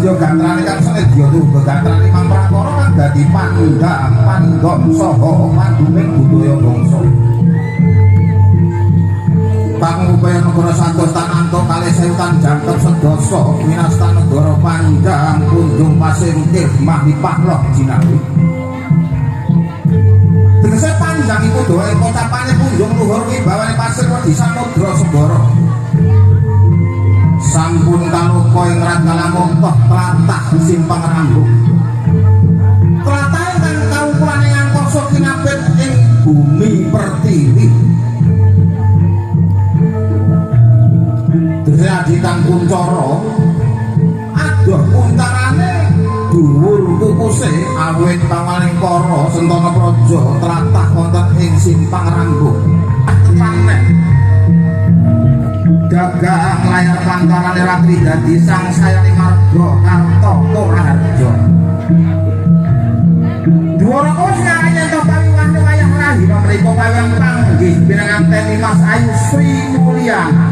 Sedya gantrane kang senedya tuhu gantrane Imam Prakara kang dadi pandang pandhon saha panduming budaya bangsa. Pangupaya negara santos tan antuk kalih sewu tan jangkep sedasa winastan negara panjang punjung pasir ukir gemah lipah loh jinawi. Tegese panjang iku doa pocapane punjung luhur wibawane pasir wedi samudra segara. Sampun kaloka ing Rangkalamotoh tlatah simpang rambung. Tlatah ingkang kaukurane angkasa kinapit ing bumi pertiwi. Dene adi kang kuncara adoh kuncarane dhuwur kukuse awit pawaling para sentana praja tlatah wonten ing simpang rambung. Panen dagang layar pangkalane ratri dadi sang sayane marga karta Toraharja. Dwaraka sing yen to pawiwahne wayah rahina mriku pawiwah panggih pinanganten Mas Ayu Sri Mulyana.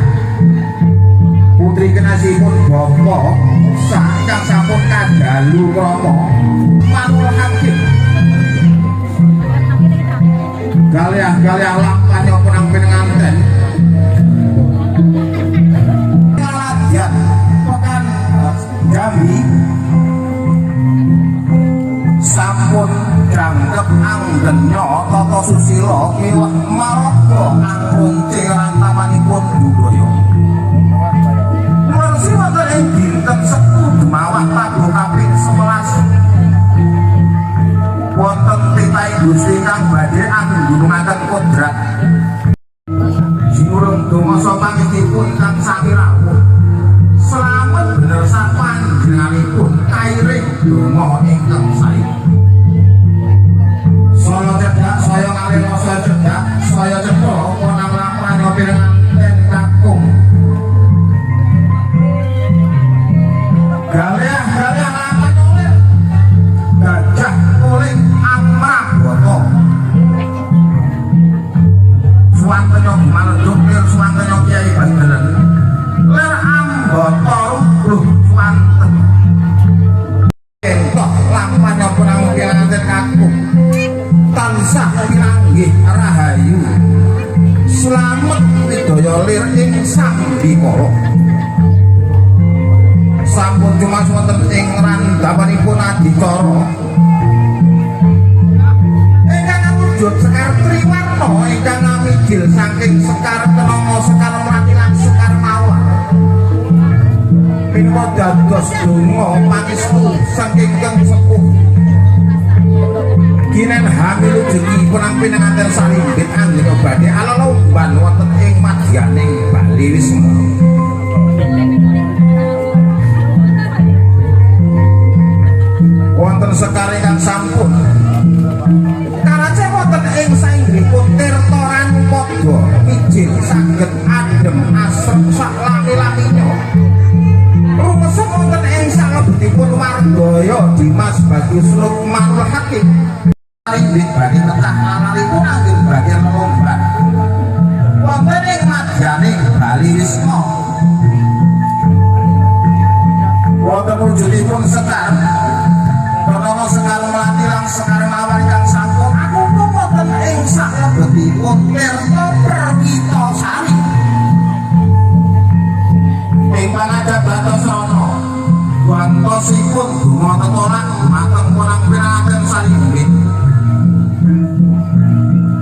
Putri kenasipun Bapak Musa ingkang sampun kadalu krama Manul Hakim. Galiah-galiah lampahnya penang pinanganten Kaladian pekan Jambi sampun jangkep anggenya tata susila miwah maraga angkunce rantamanipun budaya. Mresi wonten ing dinten Setu Gemawah tabuh kaping 11 wonten titah Gusti kang badhe anggunungaken kodrat. Sinurung donga sapa pangestipun kang sami rawuh. Slamet bener sapanjenenganipun kairing donga ingkang sae. Saya cedhak, saya ngalih, saya cedhak, saya cetha konang lampahnya pinanganten kakung. Galiah-galiah lampah oleh gajah kuling amrabata. Suwantenya Gumaneduk lir suwantenya Kiai Bagelen. Lir ambata rubuh suwanten. Entok lampahnya punang pinanganten kakung. Tansah pinanggih rahayu. Slamet widaya lir ing sambikala. Sampun cumas wonten ing randhapanipun adicara. Ingkang awujud sekar triwarna ingkang ngamijil saking sekar kenanga, sekar mlati lan sekar mawar. Minangka dados donga pangestu saking kang sepuh. Kinen hamilujeki punang pinanganten sarimbit anggena badhe alalomban wonten ing madyaning Bali Wisma. Wonten sekar ingkang sampun karace wonten ing sainggihipun tirta ranupada mijil saged adhem asrep sak lami-laminya. Rumesem wonten ing salebetipun wardaya Dimas Bagus Lukmanul Hakim. Sarimbit badhe pecah alalipun anggen badhe lelomban wonten ing madyaning Bali Wisma. Wonten wujudipun sekar kenanga, sekar mlati lan sekar mawar ingkang sampun akupung wonten ing salebetipun tirta Perwitasari. Ing pangadhap Batasana wantosipun donga tetolak dumateng punang pinanganten sarimbit.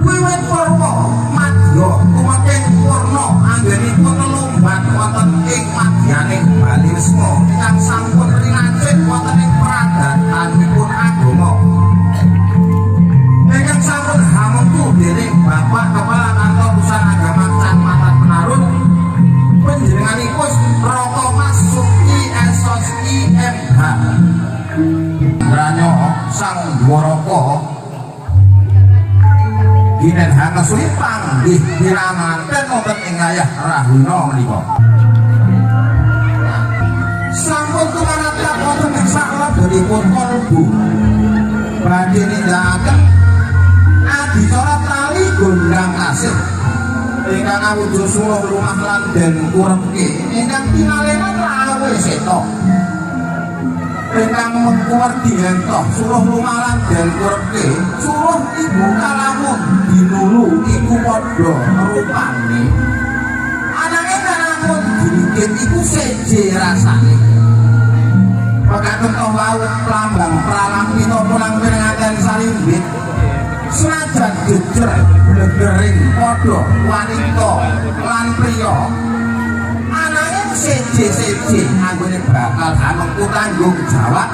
Wiwit purwa madya tumeking purna anggenipun lelomban wonten ing madyaning Bali Wisma ingkang sampun rinacik wonten ing pradatanipun agama. Ingkang sampun hamengku dening Bapak Kepala Kantor Pusat Agama Kecamatan Penarun panjenenganipun Raka Masuki Esos IMH. Ranyo Sang Dwaraka Ginen hangesuli panggih pinanganten wonten ing ayah rahina menika. Sampun tumaratap wonten ing saklebetipun kalbu. Badhe nindakaken adicara tali gondang asih ingkang awujud suluh lumah lan den kurepke ingkang tinalenan lawe seta. Ingkang mengku werdi yen toh suruh lumalan den kurepke, suruh iku kalamun dinulu iku padha rupane. Ananging kalamun dilikit iku seje rasane. Pekaken toh wau lambang pralampita pulang pirangaten sarimbit. Senajan jejer blegering padha wanita lan priya, ananging seje-seje anggone bakal amengku tanggung jawab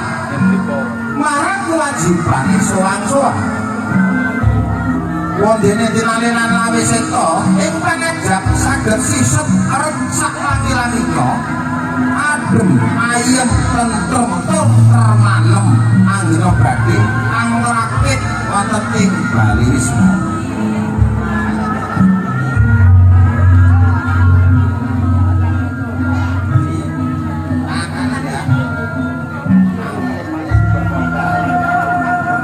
marang kewajibane sowan-sowan. Wondene tinalenan lawe seta ing pangajap saged sisep eret sak lami-lamina, adem ayem tentrem tur termanem anggena badhe angrakit wonten ing Bali Wisma.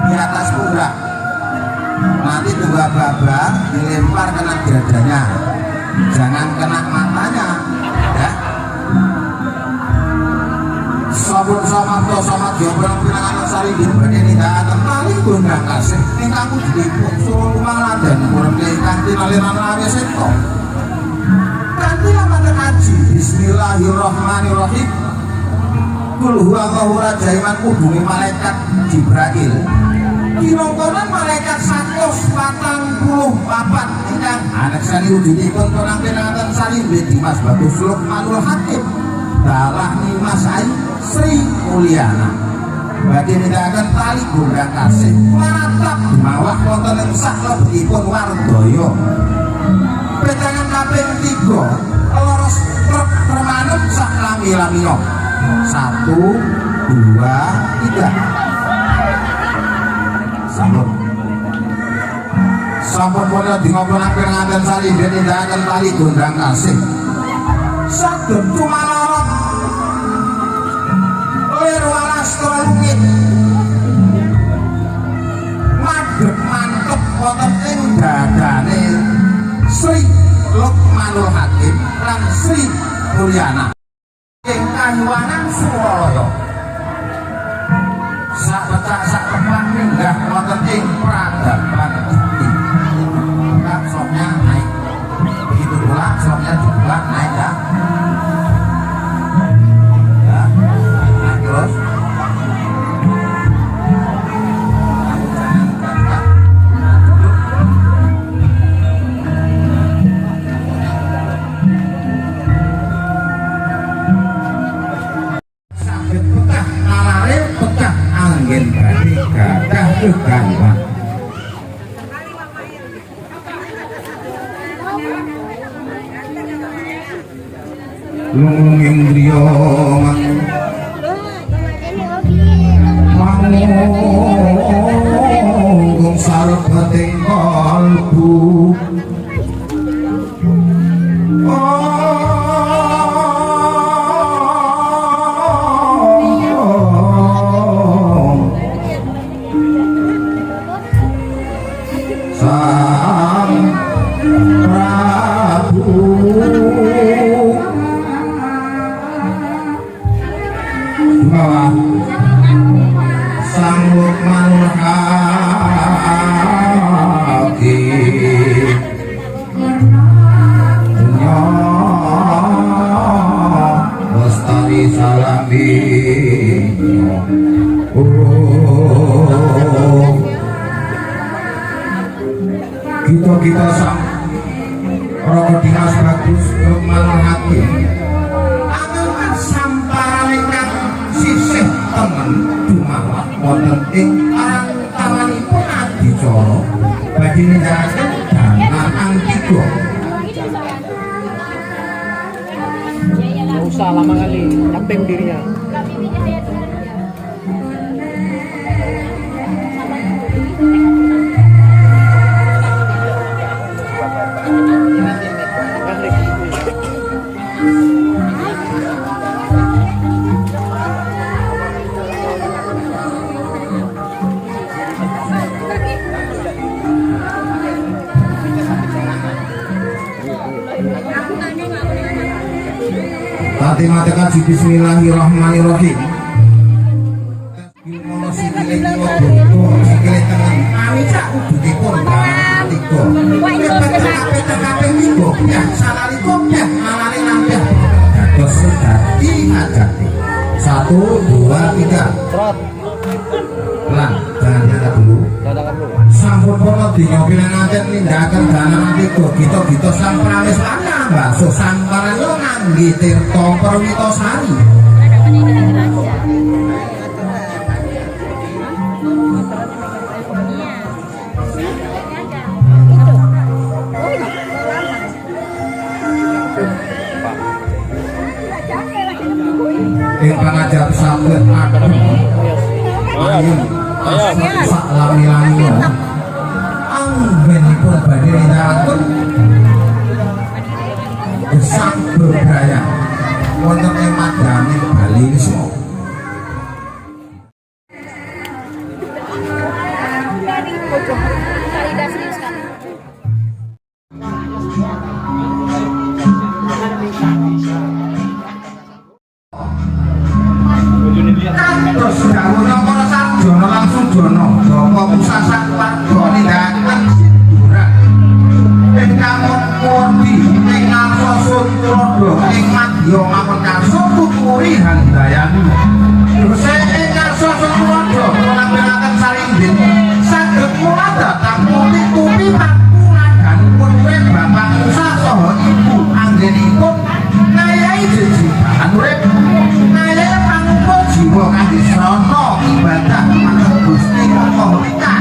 Di atas pundak nanti dua baba dilempar kena dadanya, jangan kena matanya ya. Sabun samapta samadya pirang-pirangan sarimbit badhe nindakaken tali gondang kasih ingkang wujudipun suruh lumaladan purna ingkang tinaliran lawe seta kanthi lamaten aji bismillahirrahmanirrahim. Kul huwallahu rajaiman kudunge malaikat Jibril kinongkonan malaikat 144 ingkang aneksani wujudipun konang pinanganten sarimbit Dimas Bagus Lukmanul Hakim dalah Nimas Ayu Sri Mulyana badhe nindakaken tali gondang kasih maratap mawah wonten ing saklebetipun wardaya. Petangan kaping 3 leres trep termanut sak lami-lamina. 1 2 3. Sampun. Sampun pun dingoponan piranganten sarimbit nindakaken tali gondang kasih. Saged cumalarot lir walastra lungit madhep mantep wonten ing dadane Sri Lukmanul Hakim lan Sri Mulyana ing kayuwanan Suralaya. Sak pecah sak tepan minggah wonten ing peradaban iki. Maka slopnya naik. Begitu pula slopnya juga naik ya. Ya, naik terus. Kamu jangan gagah. Duduk. Saged pekah nalare pekah anggen badhe gadah kegawan. Lunging griya manggung sarbeting kalbu. Sang Prabu Bawah Sang Lukmanul Hakim Dunya lestari salami. Oh, kita-kita sang Raka Dimas Bagus Lukmanul Hakim angen samparan ingkang sisih tengen dumawah wonten ing tamanipun adicara badhe nindakaken danan angtiga. Nggak usah lama kali, capek dirinya. Tati matekan bismillahirrahmanirrahim. tiga piah sanalika piah alane lampyah dados sejati ajati. 1, 2, 3. Trot. Pelan, jangan diangkat dulu. Jangan angkat dulu. Sampun para dina pinanganten nindakaken dalan tiga gita-gita sang prameswana mbasuh samparanya ngangge tirta perwitasari. Ing pangajap saged adem ayem asrep sak lami-lamina anggenipun badhe nindakaken gesang bebraya wonten ing madyaning Bali Wisma. Kados dawuhna para sarjana lan sujana, Bapak Pusasa keluarga nindakaken sinduran ing Kamukurdi ing ngarsa Suntrada ing madya mangun karsa tuturi handayani. Dose ing ngarsa Suntrada kula sarimbit saged kula datang tupi pakuladhanipun urip Bapak Musa saha Ibu anggenipun ngayahi jejibahan urip ngayahi pangupa jiwa kangge srana ibadah dumateng Gusti Maha Wika.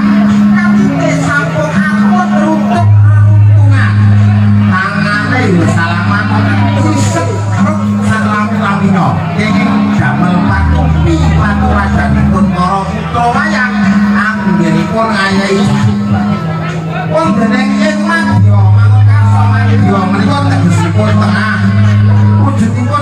Kawite sampun ampun runtuh reruntungan, tangane yo salaman sisep ruk salami-lamina kenging damel patupi paturajanipun para putra wayang anggenipun ngayahi wonten ing madya mangun karsa. Madya menika tegesipun tengah, wujudipun